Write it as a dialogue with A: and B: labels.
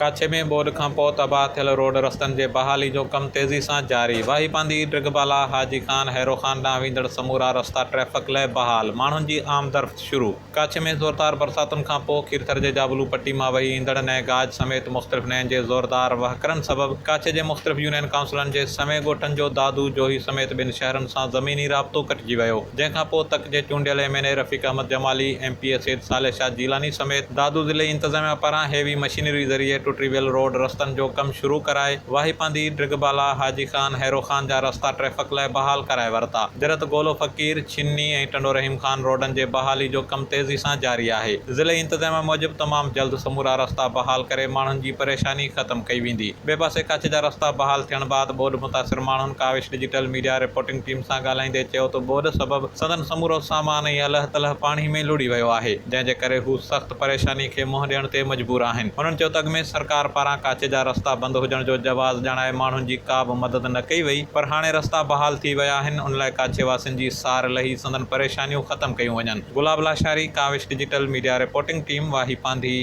A: ڪاڇي ۾ ٻوڏ کانپوء تباهه ٿيل روڊ رستن جي بحالي جو ڪم تيزي سان جاري، واهي پانڌي، ڊرگهه بالا، حاجي خان، هيرو خان ڏانهن ويندڙ سمورا رستا ٽريفڪ لئه بحال، ماڻهن جي آمدرفت شروع. ڪاڇي ۾ زوردار برساتن کانپوء کيرٿر جي جابلو پٽي مان وهي ايندڙ نئين گاج سميت مختلف نئين جي زوردار وهڪرن سبب ڪاڇي جي مختلف يونين ڪائونسلن جي سوين ڳوٺن جو دادو، جوهي سميت ٻن شهرن سان زميني رابطو ڪٽجي ويو، جنهن کانپوء تڪ جي چونڊيل M N A Rafiq Ahmed Jamali, M P A Syed Saleh Shah Jilani سميت دادو ضلعي انتظاميا پاران هيوي مشينري ذريعي ٽٽي ويل روڊ رستن جو ڪم شروع ڪرائي واهي پانڌي، ڊرگهه بالا، حاجي خان، هيرو خان جا رستا ٽريفڪ لاء بحال ڪرائي ورتا. جڏهن ته گولو فقير، ڇني ۽ ٽنڊو رحيم خان روڊن جي بحالي جو ڪم تيزي سان جاري آهي. ضلعي انتظاميا موجب تمام جلد سمورا رستا بحال ڪري ماڻهن جي پريشاني ختم ڪئي ويندي. ٻئي پاسي ڪاڇي جا رستا بحال ٿيڻ بعد ٻوڏ متاثر ماڻهن Kawish digital media reporting team سان ڳالهائيندي چيو ته ٻوڏ سبب سندن سمورو سامان ۽ الهه تلهه پاڻي ۾ لڙهي ويو آهي جنهن جي ڪري هو سخت پريشاني کي منهن ڏيڻ تي مجبور آهن. هنن چيو ته اڳ ۾ سرڪار پاران ڪاڇي جا رستا بند هجڻ جو جواز ڄاڻائي ماڻهن جي ڪا به مدد نه ڪئي وئي پر هاڻي رستا بحال ٿي ويا آهن ان لاء ڪاڇي واسين جي سار لهي سندن پريشانيون ختم ڪيون وڃن. Gulab Lashari, Kawish digital media reporting team, Wahi Pandhi.